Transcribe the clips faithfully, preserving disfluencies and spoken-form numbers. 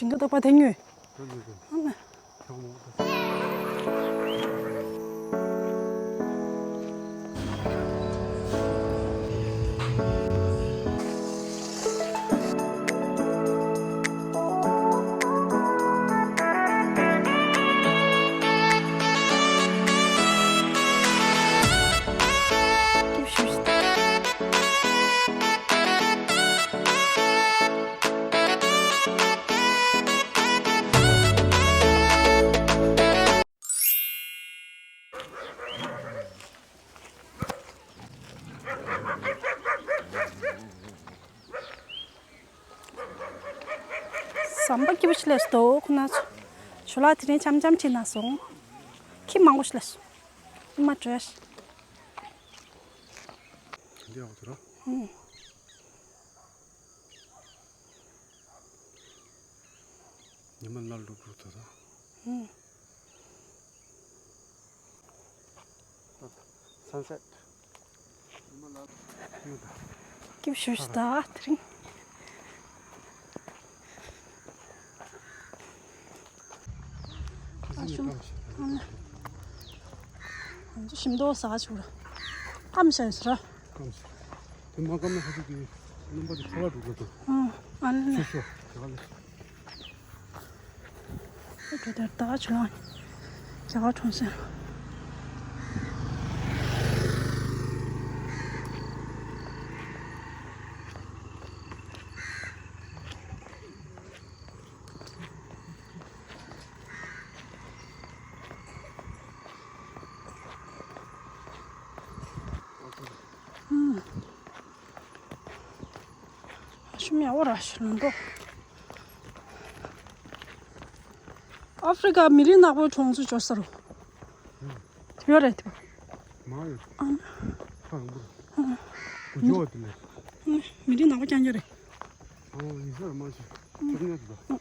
ཞིང་ཁ་དོག་པ་དེ་ཉོས། ཟམ་པ་སྐྱིད་པོ་ཞིག་སླེབས་སོང་ཁོ་ན་ཚོ། ཞོ་ལགས་དེ་རིང་འཆམ་འཆམ་ཁྲིད་གནང་སོང་། ཁྱི་མང་པོ་ཞིག་སླེབས་སོང་། ཨ་མ་བྲོས། འདི་ཡག་པོ་འདུག་ར། ཨང་། ཉི་མ་ལ་ལུག་ལུག་ད་ད། ཨང་། Sunset. སྐྱིད་ཤོས་ཤིག་ད་དེ་རིང་། ཨ་ཤུ། ཨ་ནི། ང་ཚོ་ཞིམ་མདོག་ཟ་ཆུག་ར། སྐམ་ཤ་ཡོད་ས་ར། སྐམ་ཤ། དེ་མ་སྐམ་ན་ཁ་ཅིག་གི་རྣམ་པ་དེ་ཚ་བ་འགྲོ་གི་འདུག་ཨ་ཨ་ནི། ཤོ་ཤོ་དེ་ག་ལས། འགྲོ་དེར་ད་ཆུ་ལང་རྒྱ་གར་གྲོང་གསེབ། ཨ་ཤུ་མི་ཡག་པོ་ར་ཤི་ལུང་པོ། ཨ་ཧྥི་རི་ཀ་མི་རིགས་ནག་པོའི་གྲོང་ཚོ་འབྱོར་ས་རུ། ཡོད་རེད་དེ། མ་ཡོད། ཨ་ཁ་ཡོང་པོ། གུ་ཇོ་དེ་ལས། མི་རིགས་ནག་པོ་རྐྱང་རྐྱང་རེད། ཨོ་ཡིན་ས་ར་མ་ཤི། ཁྱབ་ཉག་དེ་ལ།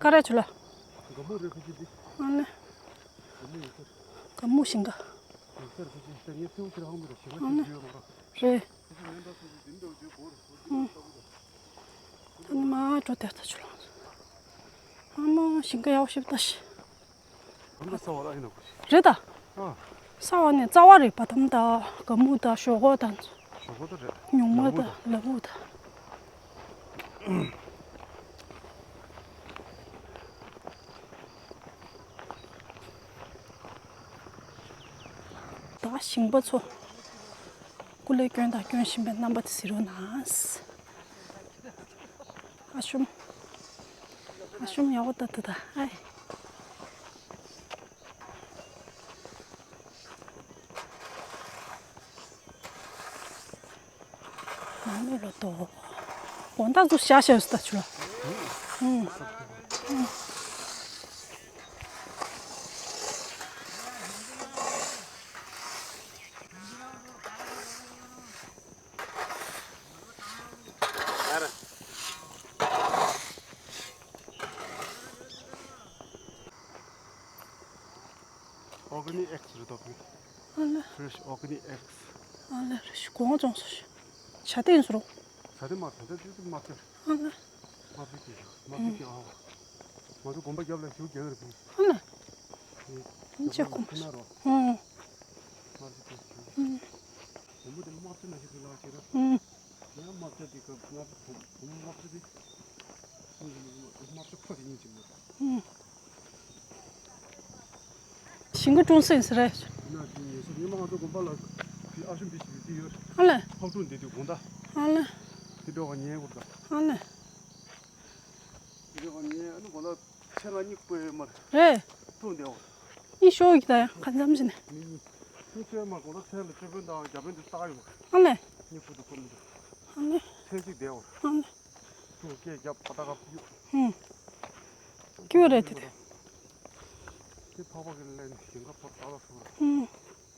ཀ་ར་ཆུ་ལ། ག་མུ་རེ་ཁུ་ཅི་དི། ཨ་ནི། ག་མུ་ཡི་ཁུ། ག་མུ་ཞིང་ཁ། ཡི་ཁུ་ཁུ་ཅི་ད་ངས་ཚེའུ་ཁྱེར་ཧང་མི་ར་ཞིང་ཁ་ཨ་ནི། ཅི་ཡོད་མ་ར། རེད། ཁུ་ཅི་ནན་ད་སུ་ཅི་དིན་དོ་ཅི་གོ་ར་སུ་ཅི་ཨ་ནི་མ་འགྲོ་དེ་ད་ཆུ་ལ། ཨ་མ་ཞིང་ཁ་ཡག་ཤིབ་ད་ཤི། གང་ག་ས་བ་ར་ཡིན་ནོ་གོ་ཤི། རེད་ད། ཨ། ས་བ་ནས་རྩ་བ་རེད་བ་དམ་ད་ག་མུ་ད་ཞོག་གོ་ད། ཞོག་གོ་ད་རེད། ཉུང་མ་ད་ལ་མུ་ད། ད་ཞིང་པ་ཚོ། སྐུ་ལས་སྐྱོན་དང་སྐྱོན་བཞིན་པའི་རྣམ་པ་དེ་གཟིགས་རོགས་གནང་། ཨ་ཤུམ། ཨ་ཤུམ་ཡག་པོ་ད་ད་ད་ཨའི། མ་མོས་ལོ་ཏོ། དགོང་དག་ཚོ་ཤ་ཤ་ཡོད་ད་ཆུ་ལ། ཨུང་། ཨུང་། Organic eggs རེད་དོ། ཨ་ལ། Fresh organic eggs. ཨ་ལ་རེ་ཞིག་གོང་བཙོང་སོ་ཞིག་བྱ་དེ་ཡིན་སོ་རོ། བྱ་དེ་མ་བྱ་དེ་དེ་མ་བྱ། ཨ་ལ། མ་བྱ་དེ་མ་བྱ་དེ་ཨ། ང་ཚོ་དགོན་པ་རྒྱབ་ལ་ཞུ་རྒྱག་རེད་བུ། ཨ་ལ། ཨིན་ཅི་ཁོམ་སོ། ཨ། མ་བྱ་དེ་ཞུ། དགོན་པ་དེ་མ་བྱ་ན་ཞིག་དེ་ལ་ཁྱེད་ར། ཨ། ཡང་དམག་རྒྱབ་དེ་སྐབས་ང་ཚོ་བུ་བུ་མོ་དམག་རྒྱབ་དེ་དམག་རྒྱབ་ཁོ་དེ་ཉིན་གཅིག་མ། ཞིང་ཁ་ཀྲུང་སེང་ཟེར་རེད། ན་དེ་ཉིན་སུ་ཉི་མ་ང་ཚོ་དགོན་པ་ལ་དེ་ཨ་ཤུ་འབི་ཞིག་དེ་ཡོད། ཨ་ལེ། ཕག་ཀྲུང་དེ་དུས་དགོང་དག་ཨ་ལེ། དེ་འགྲོ་བ་ཉལ་དགོས་ད། ཨ་ལེ། དེ་འགྲོ་བ་ཉལ་ཨ་ནི་དགོང་དག་ཚེ་ལ་གཉིད་ཁུག་ཡོད་མ་རེད། རེད། ཀྲུང་དེ་འོ། གཉིད་ཤོར་གི་ད་ཡ་ག་འཚམ་ཞིག་ནས། མི་གཉིད། ཁྱོད་ཚོས་མ་དགོང་དག་ཚེ་ལ་ཅོ་པོན་དང་རྒྱ་པོན་དེ་བཏགས་ཡོད་མ་རེད། ཨ་ལེ། གཉིད་ཁུག་ཏུ་ཁུག་མི་འདུག་ཨ་ལེ། ཐེངས་གཅིག་བསྡད་འོར། ཨང་། ཁྱུང་སྐད་རྒྱབ་པ་ཏ་ཀ་གཡུག་ཧུམ། སྐྱུག་རེད་དེ། དེ་ཕག་པ་གི་ལན་ཞིང་ཁ་ཕོར་ཏག་ཏག་སོང་ར། ཧུམ།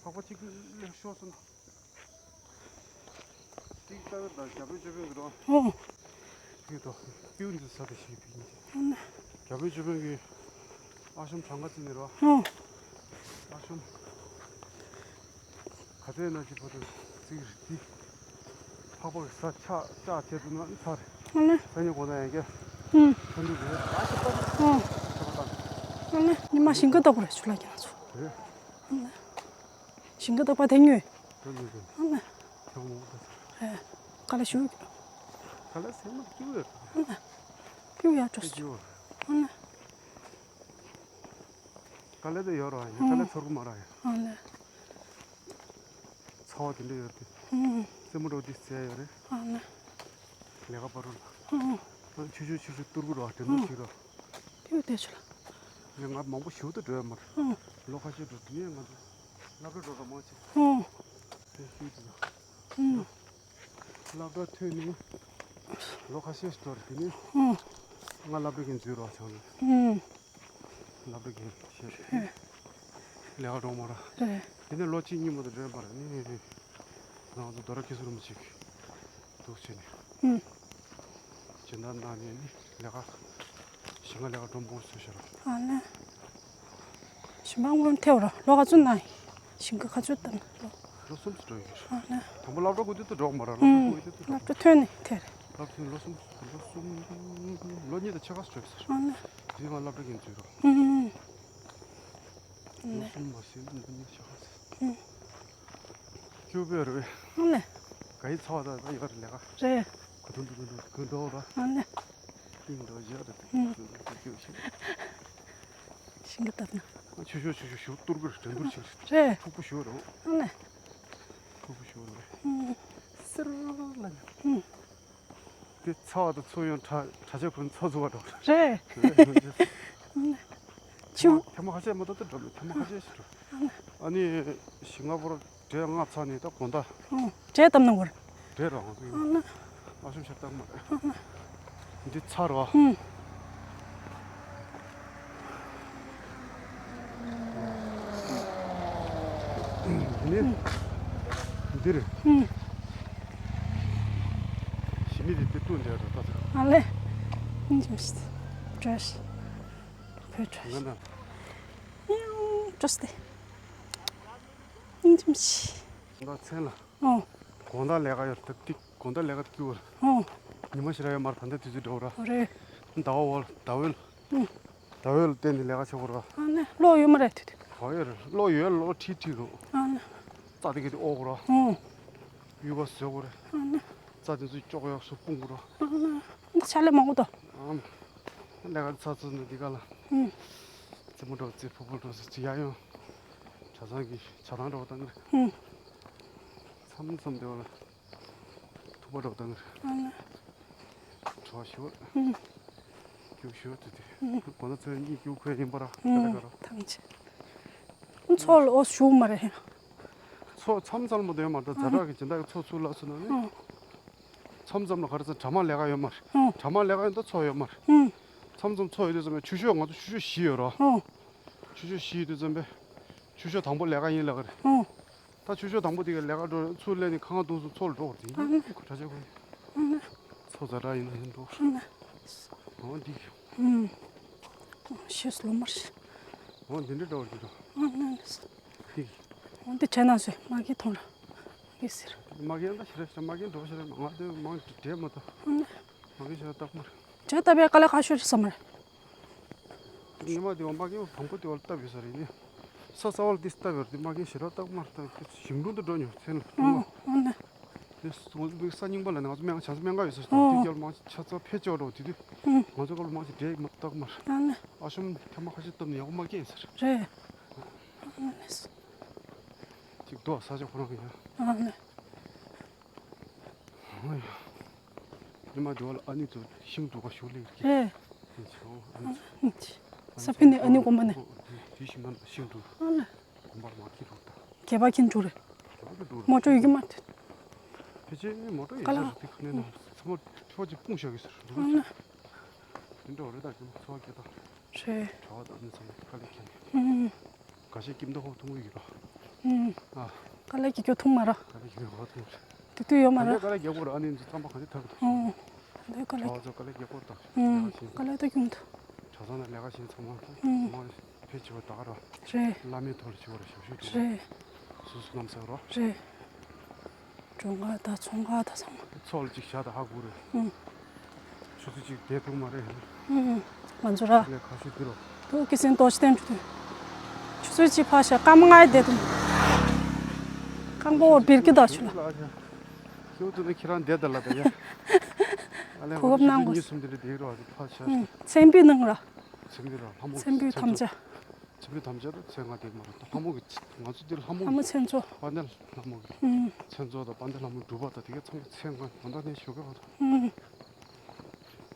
ཕག་པ་གཅིག་ལས་ཤོར་སོང་ན། གཅིག་ལྟ་བུ་དང་རྒྱ་བོད་ཅོ་བོད་གི་རོ། ཨོ། ཕུད་དོ། སྐྱུག་འདི་ས་དེ་ཞིག་ཕུད་ཡིན་ཅི། ཨང་། རྒྱ་བོད་ཅོ་བོད་གི་ཨ་ཤོམ་གྲངས་ཀ་བརྩི་ནི་རོ། ཨོ། ཨ་ཤོམ། ག་ཚོད་ན་ཅི་པོ་དང་རྩིས་རེད་དེ། ཕག་པ་གི་ས་ཆག་ཆག་ཆེ་ཚུ་ན་ཚར། ཨ་ལེ། ས་ཉི་གོ་ན་ཡང་ཀྱ། ཧུམ། ས་ཉི་གོ་ན་ཡང་ཀྱ། ཨ་ལེ། ཉི་མ་ཞིང་ཁ་ལྟ་བུ་རེད་ཆུ་ལ་ཀྱ་ང་ཚོ། རེད། ཨ་ལེ། ཞིང་ཁ་ལྟ་བུ་དེ་ཉོས། དེ་ཉོས་དེ། ཨ་ལེ། ཁྱོད་མོ་དེ། རེད། ག་ལ་ཞུ། ག་ལ་སེམས་མ་སྐྱིད་རེད། ཨ་ལེ། སྐྱིད་ཡ་ཅོ་སྐྱིད། ཨ་ལེ། དཀའ་ལས་དེ་ཡོད་ར་ཡིན། དཀའ་ལས་ཚོར་གི་མ་ར་ཡིན། ཨ་ལེ། ཚ་བ་དེ་འདྲ་ཡོད་དེ། ཧུམ། རྩེད་མོ་འགྲོ་དེ་རྩེ་ཡོད་རེད། ཨ་ལེ། ལས་ཀ་པ་རུ་ལ། ཧུམ། ཆུ་ཆུ་ཆུ་ཆུ་ཏུར་གུ་ར་དྲན་དུ་ཞིག་ར། དེ་བས་དེ་ཆུ་ལ། ངས་ང་མང་པོ་ཞིག་ཏུ་འགྲོ་ཡ་མ་རེད། ཧུམ། ལོ་ཁ་ཤས་འགྲོ་དུས་ངས་ང་ཚོ་སློབ་གྲྭ་འགྲོ་ར་མང་ཆེ། ཧུམ། དེ་ཤུལ་དུ་ལ། ཧུམ། སློབ་གྲྭ་ཐོན་ནས་ལོ་ཁ་ཤས་ཤིག་འགྲོ་རེད། དེ་ནས་ཧུམ། ང་སློབ་གྲྭ་གི་འཛུལ་རོགས་བྱུང་ནས། ཧུམ། སློབ་གྲྭ་གི་བྱས་ཏེ་ལས་ཀ་འགྲོ་མ་ར། རེད། དེ་ནས་ལོ་གཅིག་གཉིས་མ་གཏོགས་འགྲོ་མ་ར་ནི། ང་ཚོ་རྡོ་ར་ཁེ་སུ་རུ་མི་ཅིག་འདུག་བྱས་ནས། ཧུམ། སྦྱིན་བདག་གནང་ནས་ནི་ལས་ཀ་ཞིང་ཁ་ལས་ཀ་འགྲོ་མང་པོ་བཟོས་ཤག་ར། ཨ་ནི། ཞིང་པ་སྔོན་ཐེ་བ་ར་ལོ་ག་ཚོད་ན་ཞིང་ཁ་ག་ཚོད་བཏབ་ན་ལོ། ལོ་གསུམ་ཙམ་འགྲོ་ཡོད་རེད། ཨ་ནི། དང་པོ་སློབ་གྲྭ་འགོ་དུས་དུ་འགྲོ་མ་ར། སློབ་གྲྭ་ཧུམ། འགོ་དུས་དུ་འགྲོ། སློབ་གྲྭ་ཐོན་ནས་ཐེ་རེད། སློབ་ཐོན་ལོ་གསུམ་ལོ་གསུམ་ལོ་གཉིས་དང་ཕྱེད་ཀ་ཙམ་འགྲོ་ཡོད་ཟེར། ཨ་ནི། དེ་ང་སློབ་གྲྭ་གི་འཛུལ་རོགས། ཧུམ། ལོ་གསུམ་མ་ཟིན་ལོ་གཉིས་ཆགས་སོང་། ཧུམ། སྐྱོ་པོ་རེད། ཨ་ལེ། ག་ཡི་ཚ་བ་དང་ད་ཡོད་རེད་ལས་ཀ། རེད། གོ་དུང་དུ་དུ་དུ་གོ་འགྲོ་ར། ཨ་ལེ། ཏིང་འགྲོ་བཞག་རེད། ཧུམ། སྐྱོ་ཤི། ཞིང་གི་བཏབ་ན། ཆུ་ཤོག་ཆུ་ཤོག་ཞུ་གཏོར་གི་རེད། དྲན་གཏོར་ཞིག་རེད། ཕུག་པོ་ཞུ་རོགས། ཨ་ལེ། ཕུག་པོ་ཞུ་རོགས། ཧུམ། སིར་ལ་ནི། ཧུམ། དེ་ཚ་བ་དང་ཚོ་ཡོང་གྲྭ་གྲྭ་ཆས་ཁུར་ཚོ་ཚུ་བ་འགྲོ་རེད། ཆུ། ཐེངས་མ་ཁ་ཤས་མ་གཏོགས་འགྲོ་མེད། ཐེངས་མ་ཁ་ཤས་ཤིག་འགྲོ། ཨ་ནི་ཤིང་ང་པོར་འབྲས་ལྔ་ཚར་ནས་ད་དགོང་དག་འབྲས་བཏབ་ན་འོར། འབྲས་རང་ཚོ་ཡིན། ཨ་ཤམ་ཤར་བཏབ་མ་རེད། འདི་ཚར་བ། དེ་ནས་འདིར་ཞི་མི་དེ་དེ་བཏུ་འདྲ་རོ་ད། ཨ་ལེ། ཨིན་ཅི་མི་ཤི། བྲོས། བོད་བྲོས། ང་ན། ཡང་བྲོས་ཏེ། ཨིན་ཅི་མི་ཤི། ད་མཚན་ལ། ཨོ། དགོང་དག་ལས་ཀ་ཡོད་རེད། ད་ཏིག་དགོང་དག་ལས་ཀ་སྐྱིད་པོ་རེད། ཨོ། ཉི་མ་ཞེ་དྲག་ཡོད་མ་རེད། ད་ལྟ་དུས་ཚོད་འགྲོ་ར། རེད། ཟླ་བ་འོ་ཟླ་འོད། ཨུ། ཟླ་འོད་ལ་བརྟེན་ནས་ལས་ཀ་བྱེད་དགོས་ར། ཨ་ནི་གློག་ཡོད་མ་རེད་དུས་དུས། ག་ཡོད་རེད། གློག་ཡོད། གློག་ཁྲིག་ཁྲིག་རོ། ཨ་ནི། རྩྭ་དེ་ག་དེ་ཨོ་དགོས་ར། ཨོ། གཡུ་བ་བཟོས་དགོས་རེད། ཨ་ནི། རྩྭ་དེ་ཚོ་ཅོག་ཡག་སུ་སྤུངས་དགོས་ར། ཨ་ནི། འདི་ཆ་ལས་མང་པོ་འདུག་ཨམ། ལས་ཀ་ཚ་ཚ་ནི་འདི་ག་ལ། ཨུ། རྩེད་མོ་འགྲོ་རྩེ། ཕུ་བོ་འགྲོ་རྩེ། ཡ་ཡོང་། གྲྭ་ཚང་གི་གྲྭ་ཚང་འགྲོ་བ་དང་། ཨུ། མཚམས་མཚམས་དེ་བ་ལ། ཐུག་པ་འགྲོ་དང་། ཨ་ལ། བྲོ་ཞུ། ཨུ། རྒྱུགས་ཞུ་དེ་དེ། ཨུ། གོ་ན་ཚོད་གཉིས་རྒྱུགས་ཁོས་ཡིན་པ་ར། ཨུ། ད་ག་ར། ཐང་ཆད། ཚོགས་ལ་ཨོ་ཞུ་མ་རེད། ཚོགས་མཚམས་མཚམས་མ་དོན་མ་ད་ཛ་དྲག་གི་སྦྱིན་བདག་གི་ཚོགས་ཚུགས་ལ་སོང་ན་ནི། ཨུ། མཚམས་མཚམས་ལ་ག་རེ་ཟེར་གྲ་མ་ལས་ཀ་ཡོད་མ་རེད། ཨུ། གྲ་མ་ལས་ཀ་ཡོད་ད་ཚོགས་ཡོད་མ་རེད། ཨུ། མཚམས་མཚམས་ཚོགས་ཡོད་དུས་ཙམ་པའི་ཆུ་ཤོག་ང་ཚོ་ཆུ་ཤོག་བཞི་ཡོད་ར། ཨུ། ཆུ་ཤོག་བཞི་ཡོད་དུས་ཙམ་པའི་ཆུ་ཤོག་དང་པོ་ལས་ཀ་ཡིན་ལབ་ཀྱི་རེད། ཨུ། ད་ཆུ་ཤོག་དང་པོ་དེ་ག་ལས་ཀ་འགྲོ་ཚུར་སླེབས་ནས་ཁང་ཁ་བརྡུངས་སོང་། ཚོགས་ལ་འགྲོ་བར་དེ་ཡིན་གྲྭ་ཆས་ཁོ་ཡིན། ཚོགས་ཛ་དྲག་ཡིན་ན་ཡིན་འགྲོ། འོ་འདི། ཤེས་ལོ་མར་ཤེས། འོ་འདི་འདྲ་འགྲོ་བར་འགྲོ། འདི། འོ་འདི་བྱས་ན་ཟེར་མ་གི་མཐོང་ར་མ་གི་ཟེར། མ་གི་ཡང་ད་ཤི་ར་ཤི་ར་མ་གི་འགྲོ་ཤི་ར་མ་ང་དེ་མང་དྲེ་མ་ཐོ། མ་གི་ཤི་ར་སྟག་མར། བྱས་ད་བས་དཀའ་ལས་ཁག་ཤོས་ཤིག་བསམ་རེད། ཉི་མ་དེ་བ་མ་གི་དང་པོ་དེ་བ་ལ་བཏབ་ཡོད་ས་རེད་ནི། ས་ས་བ་ལ་དེ་བཏབ་ཡོད་རེད། མ་གི་ཤི་ར་སྟག་མར་ད་ཞིང་དྲུང་དུ་འགྲོ་ཉོ་ཚེ་ལ་ཨོ་ཨོ་ནི། དེ་ང་ཚོ་མི་ས་རྙིང་པ་ལ་ནི་ང་ཚོ་སྨན་ཁང་བྱང་སེམས་སྨན་ཁང་ཡོད་ས་ཞིག་དང་དེ་རྒྱབ་ལ་མང་ཆ་ཚང་ཕལ་ཆེ་བ་འགྲོ་དེ་དུས་ང་ཚོ་སྐབས་ལ་མང་ཆེ་འདྲེ་མ་སྟག་མར། ཨ་ནི། ཨ་ཤོམ་ཐེངས་མ་ཁ་ཤས་བཏབ་ནས་ཡག་པོ་མ་སྐྱེས་ཟེར། རེད། ཨ་ནི། ཅིག་རྡོ་ས་ཆ་ཁོ་རང་གི་ཡ། ཨ་ནི། ཨོ་ཡ། ཉི་མ་དེ་བ་ལ་ཨ་ནི་ཚོ་ཤིང་འདུག་ག་ཞུ་ལེགས་རེད། རེད། དེ་ཆེ་བོ་ཨ་ནི་ཚོ། ས་ཕི་ནི་ཨ་ནི་དགོན་པ་ནས། དེ་ཤིང་ནང་ཤིང་འདུག་ཨ་ལ། དགོན་པར་མ་ཁྱི་འདུག་ད། གད་པ་ཁྱི་འདུག་རེད། གད་པ་ཁྱི་འདུག་རེད། མོ་ཊ་ཡོད་ཀྱི་མ་རེད། ཕལ་ཆེར་མོ་ཊ་ཡོད་ས་རེད། དེ་ཁ་ནས་ནང་ས་ ཁོ་ཁྱོད་ཀྱིས་སྤུངས་བཞག་གི་ཟེར། ཨ་ནི། དེ་འདྲ་རེད། ད་ཁྱོད་འཚོ་བ་སྐྱེལ་སྟངས། རེད། གྲྭ་པ་དང་ནི་ཚང་མ་དཀའ་ལས་ཁྱེར་ནས། ཨུམ། འགའ་ཤས་སྐྱིད་མདོག་ཁོག་ཐུང་ངུ་ཡོད་ར། ཨུམ། ཨ། དཀའ་ལས་རྒྱག་རྒྱུ་ཐུང་མ་ར། དཀའ་ལས་རྒྱག་རྒྱུ་ཐུང་ར། དེ་དུས་ཡོད་མ་ར། དཀའ་ལས་རྒྱག་དགོས་ར། ཨ་ནི་ཚོ་རྩམ་པ་ག་ཚོད་འཐག་གི་འདུག་ཨུམ། དཀའ་ལས་རྒྱག་གྲྭ་པ་ཚོ་དཀའ་ལས་རྒྱག་དགོས་ར། ཨུམ། དཀའ་ལས་རྒྱག་གི་འདུག་གྲྭ་ཚང་ནང་ལས་ཀ་བྱེད་མཁན་ཚང་མ། ཨུམ། ཚང་མ་ཕལ་ཆེ་བ་ད་ག་ར། རེད། བླ་མའི་ཐོག་ལ་བྱེད་དགོས་ར། ཞབས་ཞུ་འགྲོ། རེད། སོ་སོ་གནམ་ས་ར། རེད། གྲོང་ཁ་དང་ཚོང་ཁ་དང་ཚང་མ། ཚོགས་ལ་ཅིག་བཞག་དང་ཧ་གོ་རེད། ཨུམ། ཆུ་ཚོད་གཅིག་བསྡད་ཐུབ་མ་རེད། ཨུམ། ང་ཚོ་ར། ལས་ཁ་ཤས་འདི་རོ། དུ་ཀི་སིན་ཏོ་ཤི་ཏན་ཆུ་དུ། ཆུ་ཚོད་གཅིག་ཕར་བཞག་སྐར་མ་ལྔ་བསྡད་ཐུབ། རྐང་པ་འོ་བིར་གི་ད་ཆུ་ལ། ཁྱེད་དུ་ནས་ཁྱེད་རང་བསྡད་ད་ལ་ད་ཡ། ཨ་ལས་གོ་སྐབས་གནང་དགོས། ཆུ་ཚོད་གཉིས་གསུམ་དེ་འདྲ་བསྡད་རོགས་ཕར་བཞག་ཨུམ། ཚན་པའི་ནང་ར། ཚན་པའི་ར་ལྷ་མོ་ཚན་པའི་དམ་བཅའ། ཚན་པའི་དམ་བཅའ་དང་མཚན་སྔགས་དེ་མ་རེད། ད་ལྷ་མོ་གི་ང་ཚོ་འདིར་ལྷ་མོ། ལྷ་མོ་མཚན་མཚོ། དཔལ་ལྡན་ལྷ་མོ་གི། ཨུམ། མཚན་མཚོ་དང་དཔལ་ལྡན་ལྷ་མོ་སྒྲུབ་པ་དང་དེ་གའི་ཚང་མ་མཚན་སྔགས་ད་ལྟ་ནས་ཞུ་གི་རེད། ཨུམ།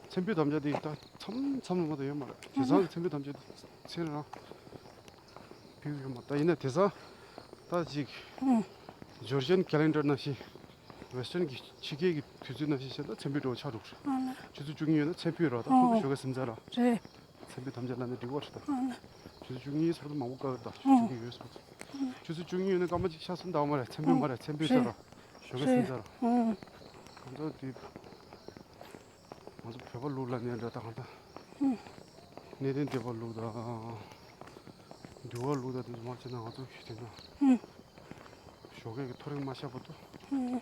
མཚན་པའི་དམ་བཅའ་དེ་ད་མཚམས་མཚམས་ལ་མ་གཏོགས་ཡོད་མ་རེད། དེང་སང་གི་མཚན་པའི་དམ་བཅའ་དེ་མཚན་རང་ཕུལ་ཡོད་མ་རེད། ད་ཡིན་ན་དེང་སང་ད་ཅིག་ཨུམ། ཇོར་ཇན་ཁེ་ལེན་ཌར་ནང་བཞིན། ཝེ་སི་ཊརན་གྱི་ཕྱི་རྒྱལ་གྱི་དུས་ཚོད་ནང་བཞིན་བྱས་ན་མཚན་པའི་འགྲོ་ཆགས་འགྲོ་གི་རེད། ཨ་ལ། ཆུ་ཚོད་བཅུ་གཉིས་ཡོད་ན་མཚན་ཕུད་རོགས་དང་ཨོ། ཕུད་པའི་ཞོགས་ཀས་སེམས་ཚར་ར། རེད། མཚན་པའི་དམ་བཅའ་ལ་ནི་འགྲིག་པ་རེད་ད། ཨ་ལ། ཆུ་ཚོད་བཅུ་གཉིས་ཚར་དུ་མང་པོ་བཀག་རེད་ད། ཨོ། བཅུ་གཉིས་ཡོད་སོང་། ཨ་ལ། ཆུ་ཚོད་བཅུ་གཉིས་ཡོད་ན་སྐར་མ་གཅིག་ཆ་ཚང་འདང་མ་རེད། མཚན་ཕུད་མ་རེད། མཚན་ཕུད་ཚར་ར། ཞོགས་ཀས་སེམས་ཚར་ར། ཨོ། ཁོང་ཚོ་དེ། ང་ཚོ་བོད་པ་ལུགས་ལ་ནས་འདྲ་ད་གང་ལྟར། ཨུམ། གནས་བརྟན་སྡེ་པ་ལུགས་དང་། འདུལ་བ་ལུགས་དང་དེ་ཚོ་མ་བྱས་ན་ང་ཚོ་ཞུ་དེ་ན། ཨུམ། ཞོགས་ཀས་ཀྱི་ཐོ་རེངས་མ་ཤར་བར་དུ། ཨུམ།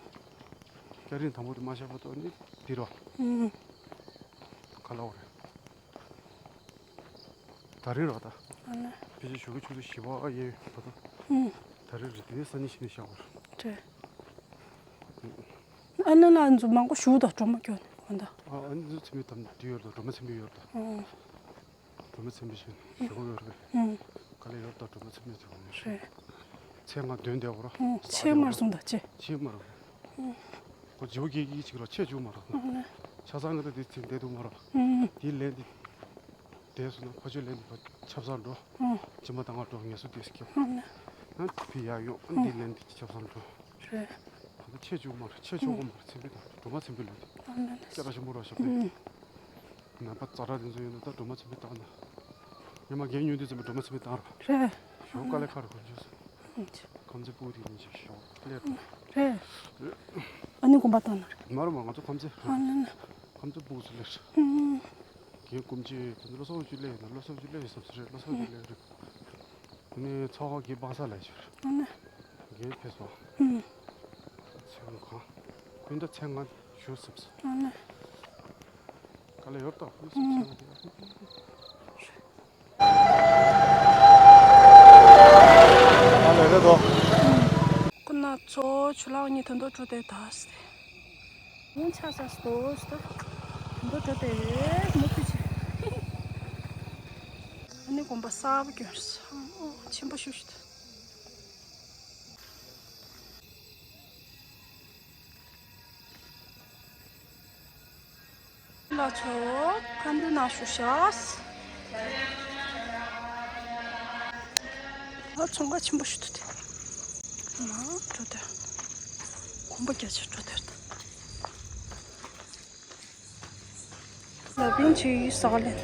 སྐྱ་རེངས་དང་པོ་དེ་མ་ཤར་བར་དུ་ནི་འདི་རོ། ཨུམ། ག་ལ་བ་རེད། ད་རེས་རོ་ད། ཨ་ལ། ཕལ་ཆེར་ཞོགས་ཀས་ཆུ་ཚོད་བཞི་པ་ཡན་བར་དུ། ཨུམ། ད་རེས་རེད། དེ་ནས་སང་ཉིན་ཕྱི་ནས་ཤར་བ་རེད། རེད། ཨ་ལ་ལ་ང་ཚོ་མང་པོ་ཞུགས་དང་སྒྲོལ་མ་སྐྱོན་འོ་ད། ཨ་ཨ་ནི་ཚོ་མཚན་པའི་དམ་དུས་ཡོད་དང་སྒྲོལ་མ་མཚན་པའི་ཡོད་དང་། ཨོ། སྒྲོལ་མ་མཚན་པའི་ཞིང་ཞོགས་ཡོད་རེད། ཨུམ། ག་ལེ་ཡོད་དང་སྒྲོལ་མ་མཚན་པའི་དུས་ཡོད་རེད། རེད། མཚན་ལྔ་འདོན་བསྡད་པ་ར། ཨུམ། ཕྱེད་མར་སོང་ད་ཅེ། ཕྱེད་མར། ཨུམ། ཁོ་བྱིའུ་སྐྱེ་གི་ཅིག་ར་ཆེ་བྱུང་མ་ར། ཨུམ། ཆ་ཚང་གི་ད་དེ་ཚིག་བསྡད་འདུག་མ་ར། ཨུམ། དེ་ལན་དེ། དེ་སོང་ན་ཁོ་ཚོའི་ལན་དེ་ཁོ་ཆབ་གསང་འགྲོ། ཨུམ། ཅི་མ་བཏང་བ་འགྲོ་ངལ་གསོ་དེ་སྐྱོ། ཨུམ། ཨ་དེ་ཡར་ཡོང་ཨ་དེ་ལན་དེ་ཆབ་གསང་འགྲོ། རེད། ད་ལྟ་ཆེ་བྱུང་མ་རེད། ཆེ་བྱུང་གོ་མ་རེད། མཚན་པའི་དང་སྒྲོལ་མ་མཚན་པའི་ལོས་དེ། ཨ་ལ་ལ། སྐད་གྲགས་ཆེན་པོ་ར་ཞབས་ཨུམ། ནད་པ་ཙག་དྲག་དེ་ཚོ་ཡོད་ན་ད་སྒྲོལ་མ་མཚན་པའི་བཏང་ན། ཉི་མ་རྒན་ཉུང་དུས་ཙམ་པ་སྒྲོལ་མ་མཚན་པའི་བཏང་ར། རེད། ཞོགས་དཀའ་ལས་ཁག་རེད་ཁོ་ཚོས། ཨུམ། ཁམས་ཚན་སྤུ་གུ་དེ་ཉིན་ཞིག་ཞོགས་སླེབས་ར། རེད། ཨ་ནི་དགོན་པ་བཏང་ན་རེད། མ་རེད་མ་རེད། ང་ཚོ་ཁམས་ཚན། ཨ་ལ་ལ། ཁམས་ཚན་སྤུ་གུ་ཚོ་སླེབས་ར། ཨུམ། རྒན་སྐུ་མཆེད་དེ་ཚོ་བློ་སོགས་ཅིག་སླེབས་ཡོད་ན་བློ་སོགས་ཅིག་སླེབས་ཡོད་བསམ་ས་རེད། བློ་སོགས་ཅིག་སླེབས་རེད། ནས་ཚོགས་ཁག་གི་སྤང་ས་ལ་བཞུར། ཨ་ནི། རྒན་ཕེབས་སོང་། ཨུམ། ཚེ་དབང་གང་། ཁོས་ད་ཚེ་ང་བཞུར་སོང་། ཨ་ནི། ག་ལེ་ཡོད་ད་ཁོས་ཚེ་ང་དེ། ཨ་ལེ་རེད་དོ། ཁོ་ན་ཚོ་ཆུ་ལག་གཉིས་དོན་དོ་འགྲོ་དེ་ད་སྟེ། ཡང་ཆ་ས་སྟོ་སྟོ། འགྲོ་འགྲོ་དེ་མུ་མཐུད་ཆེ། ཨ་ནི་དགོན་པ་གསར་པ་གྱོན་སོང་། ཆེན་པོ་ཞུ་ཞུ་ད། ལ་ཆོ་ཁ་འདུ་ན་ཞུ་ཤ། ཨ་ཚོང་ཁང་ཆེན་པོ་ཞིག་འདུག་སྟེ། ན་འགྲོ་དེར། གོམ་པ་རྒྱ་ཆེ་འགྲོ་དེར་ད། ལ་བིན་ཆེ་ཡི་ས་ལེན།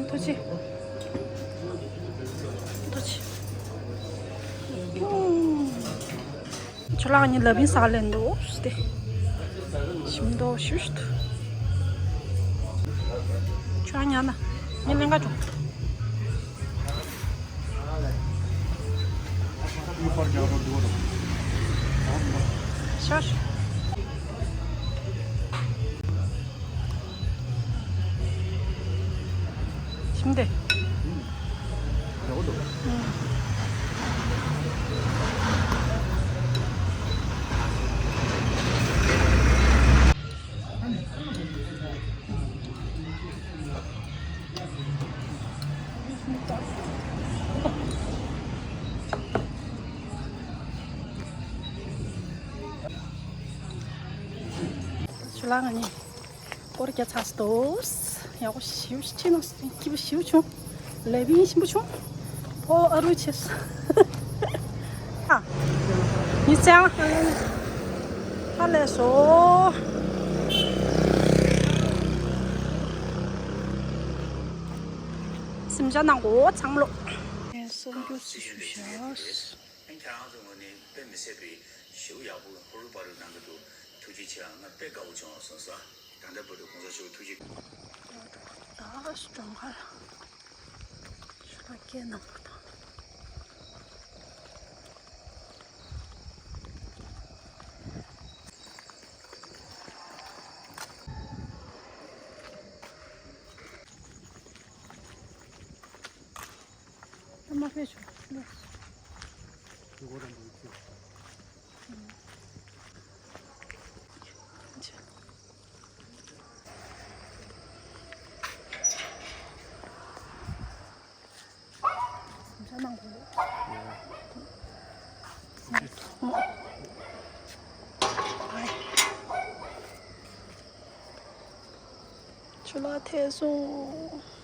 ཐུགས་རྗེ་ཆེ། ཐུགས་རྗེ་ཆེ། ཁྱོད་ལགས་ཉིན་ལ་བིན་ས་ལེན་འདུག་སྟེ། ཞིམ་མདོག་ཞུ་ཞུ་ཐུ། ཁྱོད་ཉ་ན། ཉིན་ལེན་ག་འགྲོ། ཤོ་ཤོ། འདི། ཁྱོད་ལ་ང་གཉིས་སྐོར་རྒྱག་ཚར་སོང་། ཡག་པོ་ཞེ་པོ་ཅིག་ཁྲིད་གནང་སོང་། སྐྱིད་པོ་ཞེ་པོ་བྱུང་། ལས་པིན་ཞིམ་པོ་བྱུང་། ཕོ་ཨ་རུ་ཆེ་སོང་། ཨ། ཉི་ཚེ་ཨ། ཧ་ལས་སོ། སེམས་ཅན་ནང་གོ་ཚང་མ་ལོ། ངས་གསར་འགྱུར་ཞུ་བཞག་ཁྱེད་རང་ཚོའི་ངོས་ནས་དཔེ་མི་སྲིད་པའི་ཞེ་པོ་ཡག་པོ་ཧུ་རུ་བ་རུ་གནང་གི་འདུག་ཐུགས་རྗེ་ཆེ། ང་དཔེ་དགའ་པོ་བྱུང་སོང་ས། ད་ལྟ་བར་དུ་གོང་ས་མཆོག་ཐུགས་རྗེ། ད་སྒྲོན་ཁ་ལ་ཤོ་ལོ་ཀའི་ནང་པོ་དང་། ད་མ་ཕེབས་བྱུང་། ཆུ་ལ་ཐལ་སོང་།